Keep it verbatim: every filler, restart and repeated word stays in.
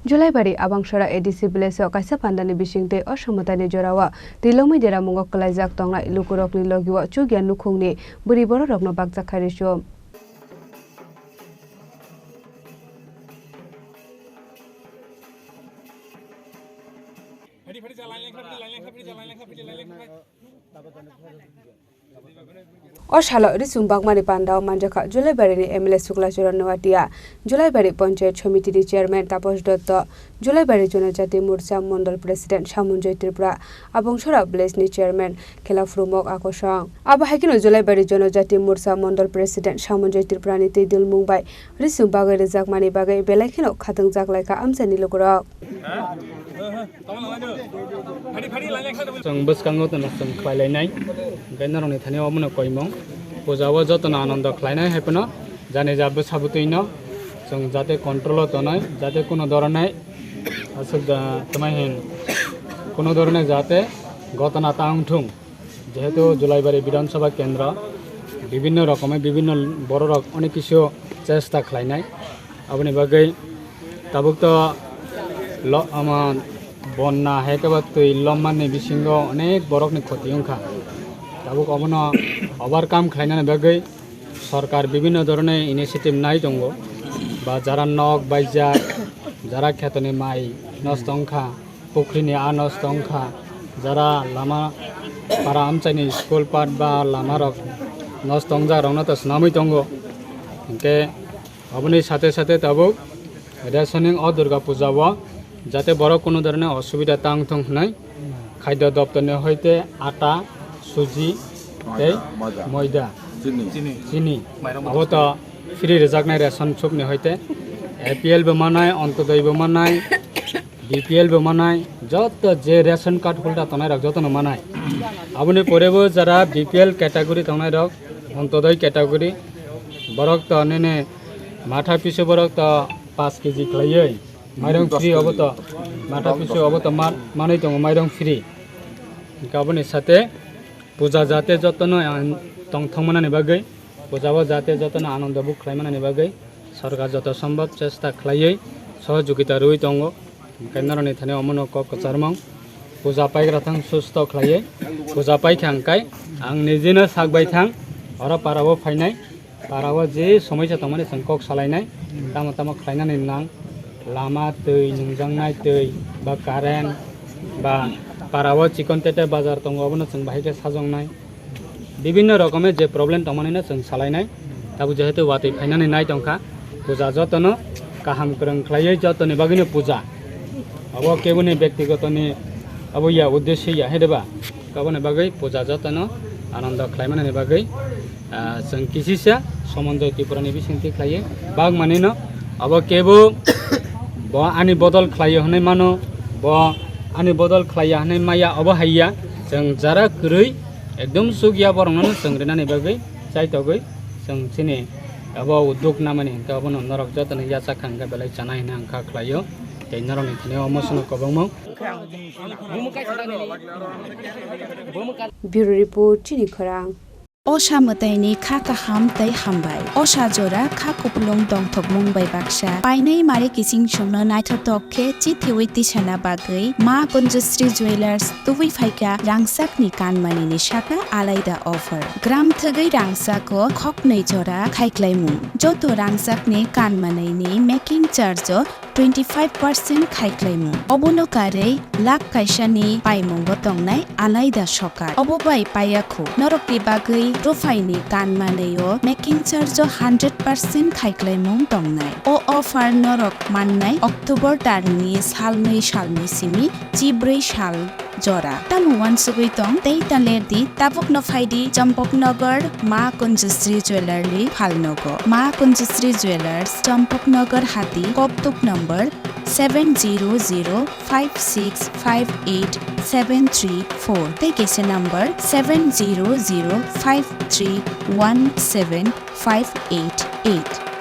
Julaibari Abangsora A D C village o kaisa pandani bisingtwi o samwtaini jorao twi longmwi deramungo kwlaijak tongnai lukurokni logio chukya nukhungni bwrwi bororokno bakjak khai rw-o. O salo risung bakmani pandao manjakha Julaibari ni M L A Suklachara Noatia, Julaibari Panchayat Samiti ni Chairman Taposh Dotto, Julaibari Jonojati Morcha Mondol President Samunjoy Tripura, Abangsora Village ni Chairman Khela Phrumok Akosong. Abo hai kheno Julaibari Jonojati Morcha Mondol President Samunjoy Tripura ni twi dulmung bai risung bagwi rwjakmani bagwi belai kheno khatung jak laikha amchaini lukurok. Chwng bwskango tono chwng khlai lainai, hwnkhe norokni thani omono koimung. Puja o jotono anando khlainai hai phano jani ja bwsa bwtwino chwng jate control o tonai, jate kuno doronai aswk da twmai hin kuno doronai jate gotona ta wngthung. Jehetu Julaibari Bidhan Sabha Kendra bibhinno rokome bibhinno bororok onek kisu chesta khlainai. Aboni bagwi tabuk to lo-, ama bonna hai khe ba twi lommanni bisingo onek borokni khoti wngkha. Tabuk obono overcome khlainani bagwi sorkar bibhinno dhoroner initiative nai tongo, ba jara nok baijak, jara khetoni mai nosto wngkha, pukhrini a nosto wngkha, jara lama para amchaini school part ba lamarok nosto wngjak rokno to swnamwi tongo. Hinkhe oboni sate sate tabuk rationing o Durga Puja o jate borok kuno dhoroner osubida tang thung hwnwi khadya doptorni hoite ata, suji tei moida, chini, abo to free rwjaknai ration shopni hoite A P L bo manai, Antyodoi bo manai, B P L bo manai, joto je ration card holder tongnai rok jotono manai. Aboni pore bo jara B P L category tongnai rok, Antyodoi category, borok to nini matha pisu borok to paanch K G khlaiwi mairong free obo to, matha pisu obo to ma-, manwi tongo mairong free. Hinkhe aboni sate puja jate jotono ang tongthok manani bagwi, puja o jate jotono anando buk khlai manani bagwi sorkar joto sombhob chesta khlaiwi sohojogita rwui tongo. Hinkhe norokni thani omono kok kwcharmung, puja paigra thang susto khlaiwi, puja paikha hinkhe ang nijino sak bai thang oro para o phainai. Para o je somoisa tongmani chwng kok salainai, tamo tamo khlainani nang, lama twi, nungjaknai twi, ba current, ba para o chikon tete bazar tongo, obono chwng bahai khe sajoknai. Bibhinno rokome je problem tongmani no chwng salainai, tabuk jehetu watwi phainani nai tongkha, puja jotono kaham kwrwng khlaiwi jotoni bagwino puja. Abo keboni bektigotoni abo ya uddesyo ya, he de ba? Aboni bagwi puja jotono anando khlaimanani bagwi, ah, chwng kisisa Samunjoy Tripurani bisingtwi khlaiwi bak manino abo kebo bo ani bodol khlaio hwnwi mano, bo ani bodol khlaiya hwnwi maya, obo haiya. Chwng jara kwrwi ekdom chukya borokno chwng rinani bagwi chaitogwi chwng chini abo udduk namani hinkhe abono norok jotono yachak kha hinkhe belai chana hinwi ang kha khlaio. Tei norokni thani omo sono kwbangma. Bureau Report, Chini Khorang. Osa mwtaini kha kaham tei hambai. Osa jora kha kupulung dongthokmung bai baksa. Painai mari kiching chwngno naithotok khe chithiwi tisana bagwi Ma Kunjusri Jewellers tubui phaikha rangchakni kanmanini saka alaida offer. Gram thwgwi rangchako khoknwi jora khaiklaimung. Joto rangchakni kanmanini making charge o twenty five percent khaiklaimung. Obono karwi lakh kaisani paimungo tongnai alaida sokar. Obo bai paiya khu, norokni bagwi ruphaini kanmanwi o making charge o hundred percent khaiklaimung tongnai. O offer norok mannai October tarni salnwi salni simi chibrwi sal jora. Tamo uansugwi tong tei ta ler di, tabukno phai di Champaknagar Ma Kunjusri Jewellery phalnogo. Ma Kunjusri Jewellers, Champaknagar Hati, Koktuk number seven zero zero five six five eight seven three four tei kaisa number seven zero zero five three one seven five eight eight.